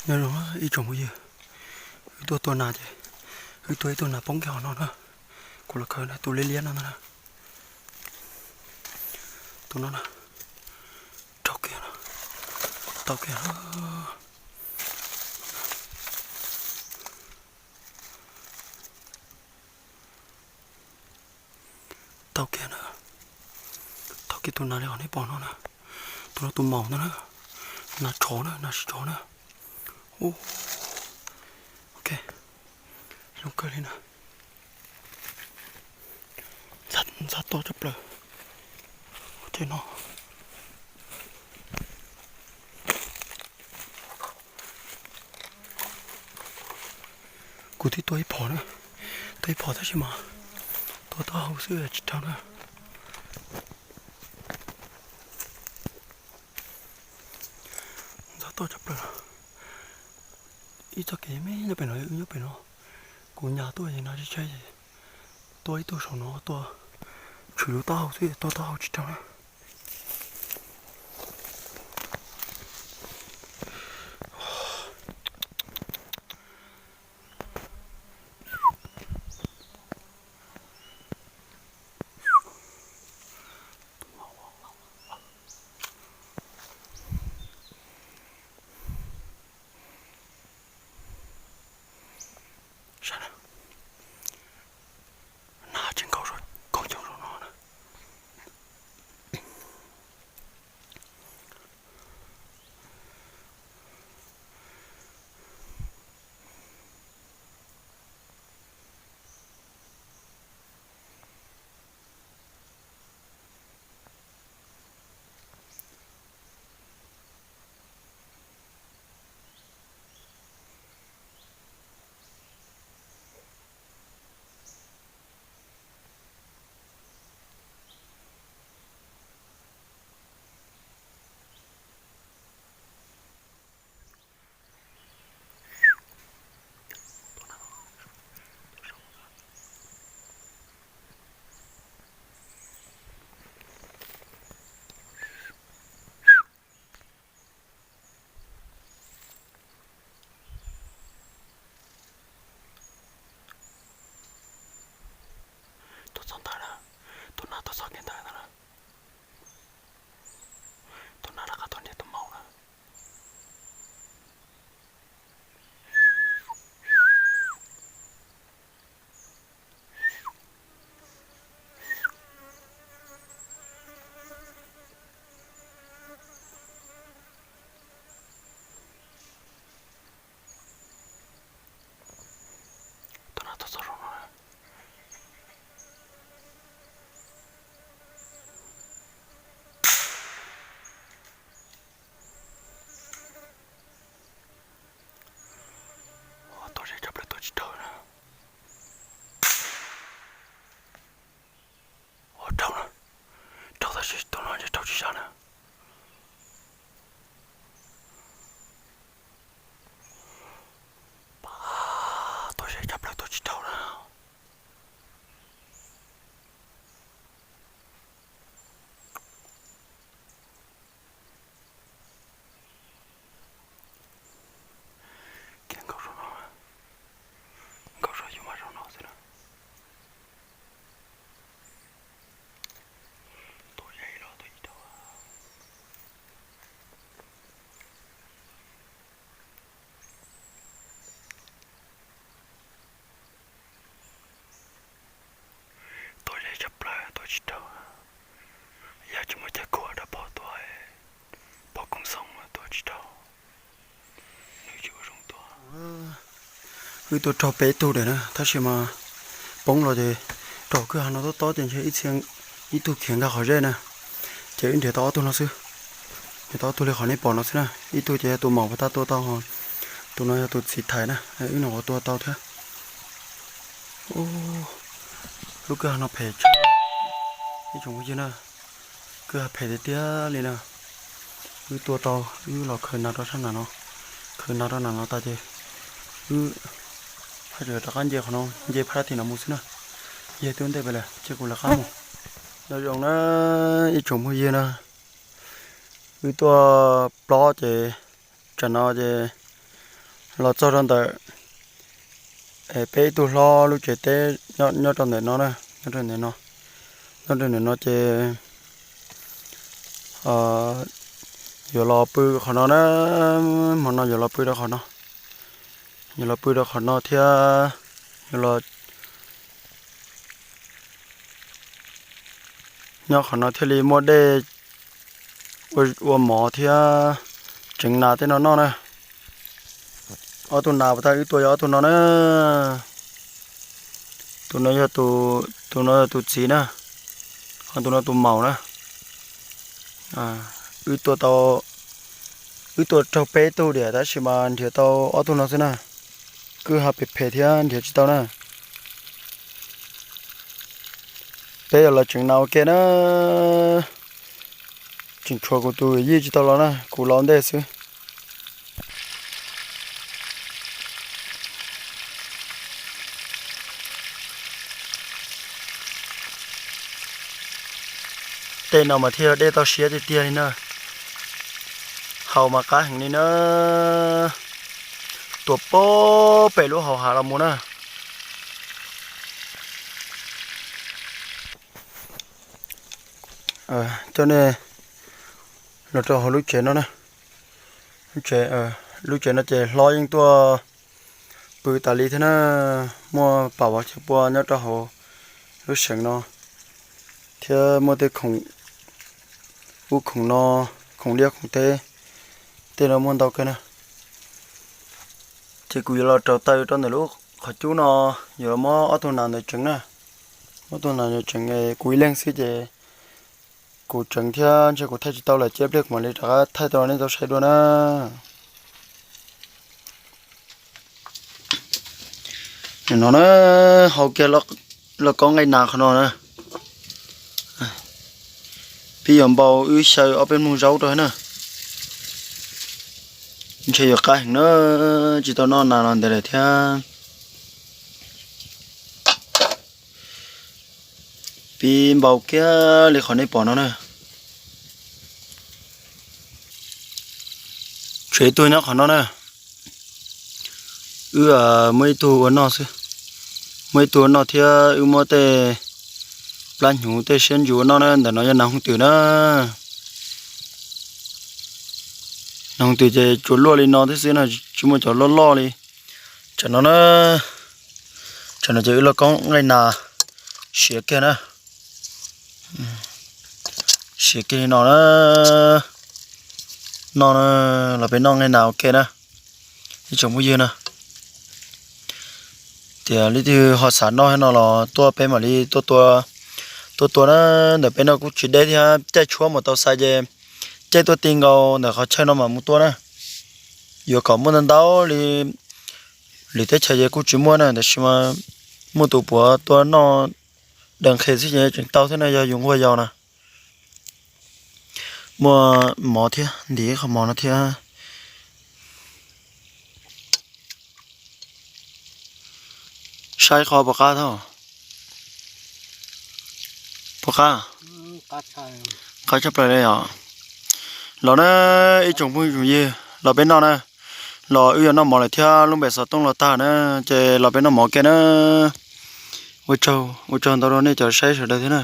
Nyob zoo ib tsoom phooj ywg, wb tuaj tua nas ces wb tua ib tug nas poob kiag hauv no na. Kuv los khaws na, tus liab liab no ntag na. Tus no na, raug kiag no, tau kiag no. Tau kiag na, tau kiag tus nas li qhov nej pom no na. Tus no tus maum ntag na, nas tshov na, nas sib tshov na. Ok, zoo kawg li na. Ntxhab toj tshaj plaws. Ces no kuv twb tua ib phom na, tua ib phom tab sis mas tua taub hau xwb tsis raug na. Ntxhab toj tshaj plaws. Ib txoj kev me nyob pem no, wb nyob pem no, kuv nyas tuaj es nas tshaib tshaib es tua ib tug saum no, tua tshwm lub taub hau xwb, tua taub hau tsis raug na. Saib na, nas tseem nkaum koob xyoob zoo no na. Tuaj txog ntawd na, tus nas tuaj txog kiag ntawd ntag na. Tus nas rov qab tuaj nrhiav tus maum na. Tus nas tuaj txog zoo no na. Ua, tua ze tshaj plaws tua tsis raug na. Ua, raug na, raug tab sis tus no ntshe raug tsis sab na. Pab, tua ze tshaj plaws tua tsis raug na. Kiag nkaus zog no, nkaus zog yus mas zoo no xwb na. Tua ze los tua ib rau. Tua ze tshaj plaws tua tsis raug. Yog tsis muaj chaw kuam rau pog tua, pog koom xoom tua tsis raug. Nws tsis ua zoo tua. Wb tua raug peb tug lawm na, tab sis mas poob los ces rau kwj ha no tob tob ces ntshe ib txhia ib tug khiav nkag qhov zeb na. Ces wb nrhiav tau ob tug no xwb, nrhiav tau ob tug li qhov nej pom no xwb na. Ib tug ces yog tus maum puag ta tua tau, tus no yog tus txiv thaiv na, wb nyuam qhuav tua tau thiab. Lub kwj ha no phem tshaj, ib tsoom phooj ywg na, kwj ha phem tiag tiag li na. Wb tua tau, wb los khaws nas rau sab nram no, khaws nas rau nram no tas ces wb haj tseem rov qab nce qhov no, nce phab tim no mus xwb na. Yog twb ntej pem lawm ces kuv lawv qab mus. Nyob zoo na ib tsoom phooj ywg na, wb tuaj plob ces tsam no ces Los txog rau ntawm peb ib tug hlob lub tsev teb nyob rau ntawm no na, nyob rau ntawm no, nyob rau ntawm no ces yuav los pw qhov no na, hmo no yuav los pw rau qhov no, yuav los pw rau qhov no thiab, yuav los nyob qhov no thiaj li muaj dej ua mov thiab tseev nas tej no noj na. Ob tug nas puas tag wb tua yog ob tug no na. Tus no yog, tus no yog tus txiv na, ho tus no tus maum na. Wb tua tau, wb tua raug peb tug diam tab sis mas nrhiav tau ob tug no xwb na. Kwj ha phem phem thiab nrhiav tsis tau na. Peb yuav los tseev nas ua ke na. Tseem tshuav kuv tus yij tsis tau los na, kuv los ntej xwb. Tej no mas thiaj yog dej toj siab tiag tiag li na. Haus mas qab heev li na. Tuam pob pem lub hauv hav los mus na. Coj nej los rau hauv lub tsev no na. Lub tsev no ces hlob yeej tuaj pw tas li thiab na. Muaj pam vov chav pua nyob rau hauv lub seem no thiab muaj tej khoom, ub khoom no, khoom liab khoom teb, tej no muaj ntau kawg na. Ces kuv yuav los rauv taws rau ntawm lub qhov cub no, yuav los muab ob tug nas ntawd tseev na. Muab tug nas ntawd tseev, kuv ib leeg xwb ces kuv tseev thiab ntshe kuv thaij tsis tau lawm, cia pliag kuv mam li rov qab thaij tau nej tau saib dua na. No na, hau kiag lauj kaub nqaij nas qhov no na. Pib yuav npau wb xyaw ob peb mloog zaub rau na. Ntshe yuav qab heev na, tsis tau noj nas los ntawd lawm thiab. Pib npau kiag li qhov nej pom no na. Tshuav ib tug nyob qhov no na. Wb muab ib tug ua noj xwb, muab ib tug ua noj thiab wb muab tej plab hnyuv tej siab ntsws ua noj na. Ntawm no yog nas hooj twm na. Nas hooj twm ces tsuas luaj li no thiab xwb na, tsis muaj cov loj loj li. Tsam no na, tsam no ces wb lauj kaub nqaij nas siav kiag na. Siav kiag li no na. Noj na, los peb noj nqaij nas ua ke na, ib tsoom phooj ywg na. Tias leej twg ho xav noj thiab no los tuaj peb mam li tuaj tua, tuaj tua na. Ntawm peb no kuj tsis deb thiab, caij tshuab mus tau xais ces caij tuaj ti nkaus ntawm qhov chaw no mam mus tua na. Yuav kom muaj ntau ntau li lwm teb chaws ces kuj tsis muaj na, tab sis mas muaj tus puav tua noj daws nqhis xwb ces tseem tau thiab na, yog yus nquag yau na. Muaj mov thiab, ntim qhov mov no thiab. Saib qhov puas qab thaum, puas qab, qab tshaj plaws li os. Los na, ib tsoom phooj tsoom ywg, los peb noj na. Los wb yuav noj mov lawm thiab, lub npem xov tooj los tag na, ces los peb noj mov ke na. Ua tsaug, ua tsaug ntau rau nej cov saib sawv daws thiab na.